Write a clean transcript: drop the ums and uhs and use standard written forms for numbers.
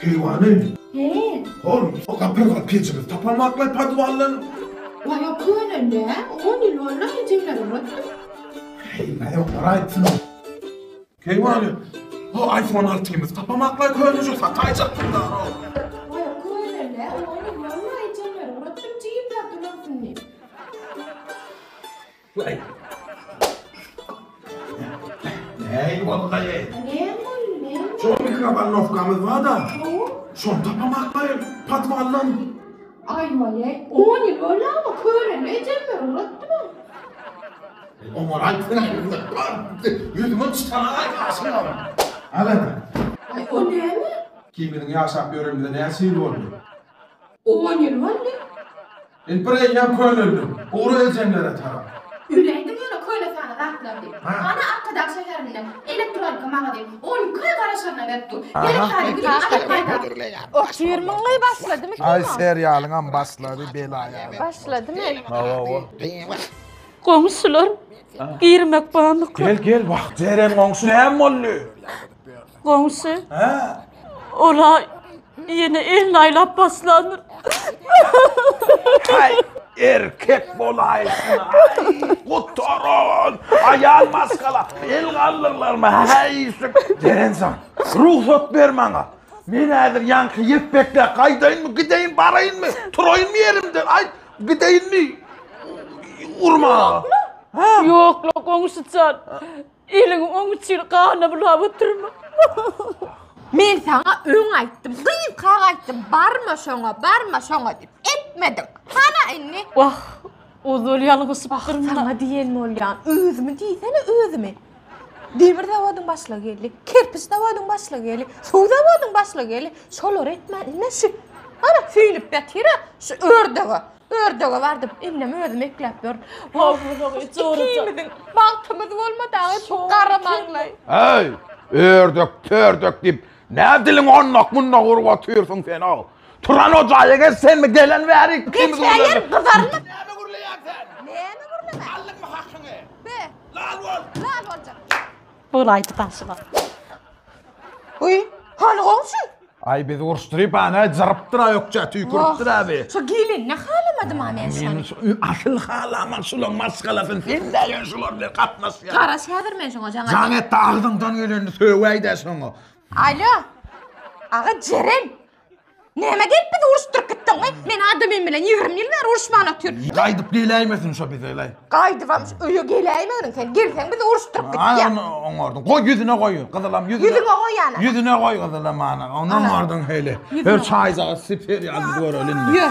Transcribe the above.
Keýwany. He. Hol, o gapyrgal pejimizi tapamak-laý podwaldan. Waý, köneldi-ä, on ýyl boldy, ejemler ugratdy. Heý, näme aýtsyn. Keýwany, o iPhone altymyzy tapamak-laý köneje sataýjakdym-da. Waý, köneldi-ä, on ýyl boldy, ejemler ugratdym, jigim zat ulansyn diýip. Waý. Näý boldy? Näme boldy, näme? Şo mikrowolnowkamyz bar-da. Hawa. Şony tapamaklaý podwaldan. Aý waý, on ýyl boldy ama köneldi ejemler ugratdylar. Oňar aýtsana, ýüzüňe çytanaý gaşyňam. Alada. Aý o näme? Ikimiziň ýaşap ýörenimize näçe ýyl boldy? On ýyl boldy. Indi bir eýýäm köneldiň. Ugra ejeňlere tarap. Öläýdiň ýöne köne sany zatlar diýip. Ana Arkadag şäherinde elektronika magazin 12 aý garaşaryna berip dur. Gerek zady gidip alyp gaýdar. Otyrmyň başladymy kino? Aý serialyňam başlady bela ýaly. Başladymy? Hawa hawa. Goňşular girmek barmyka? Gel gel wah Jeren goňşy näme boldy? Goňşy. Hä? Ola ýene elini aýlap başlandyr. Aý, erkek bolaýsyn, aý, gutaran, aýal maşgala, el galdyrlarmy, häý, şu. Jerenjan, rugsat ber maňa. Men häzir ýaňky ýepbekläp gaýdaýynmy, gideýin, baraýynmy, turaýynmy ýerimden, aýt, gideýinmi, urmaga. Ýok-la, goňşy jan. Eliňi oň üçin gana bulap oturma. Men saňa öň aýtdym, gyzkak aýtdym, barma şoňa, barma şoňa diýip. Etmediň. Hana indi. Wah, ozal ýalňyşypdyryn. Saňa diýen bolýan, özümi diýsene, özümi. Demir zawodyň başlygy geldi, kerpiç zawodyň başlygy geldi, suw zawodyň başlygy geldi. Şolary etmän, ine şu. Ana, süýnüp ýatyr-a, şu ördege. Ördege bardym, indem özüm ekläp ýörün. Ikimiziň bagtymyz bolmady aga, şu gara maňlaý. Äý, ördek, pördek diýip, nä diliňi ondak-mundak urup otyrsyň sen-ow? Turan o jaýa geç senmi, gelen bäri ikimiz Geçäýer, gyzarma. Näme gürleýäň sen? Näme gürlemä? Aldyňmy hakyňy? Be. Lal bol! Lal boljak. Bolaýdy daşyma. Uý, hany goňşy? Aý bizi uruşdyryp ana jyrypdyr-a ökjä tüýküripdir-ä bi. Şo gelinini halamadym-a men şony. Men şu asyl halaman şulaň maşgalasyny sen näge şular bilen gatnaşýaň. Garaş häzir men şoňa jaň Jaň et-de agzyňdan gelenini sögäý-dä şoňa. Alo. Aga Jeren. Näme gelip bizi uruşdyryp gitdiň-oý? Men adamym bilen 20 ýyl bäri uruşman otyryn. Gaýdyp geläýmesin şo bize-leý. Gaýdybam şu öýe geläýmeginiň sen. Gelseň bizi uruşdyryp gitýäň. Ana oňardyň. Goý ýüzüne goý. Gyzylam ýüzüne. Ýüzüňe goý ana. Ýüzüne goý gyzylam ana. Ondan oňardyň heýle. Her çaýjaga syper ýaly biz göreli indi. Ýör.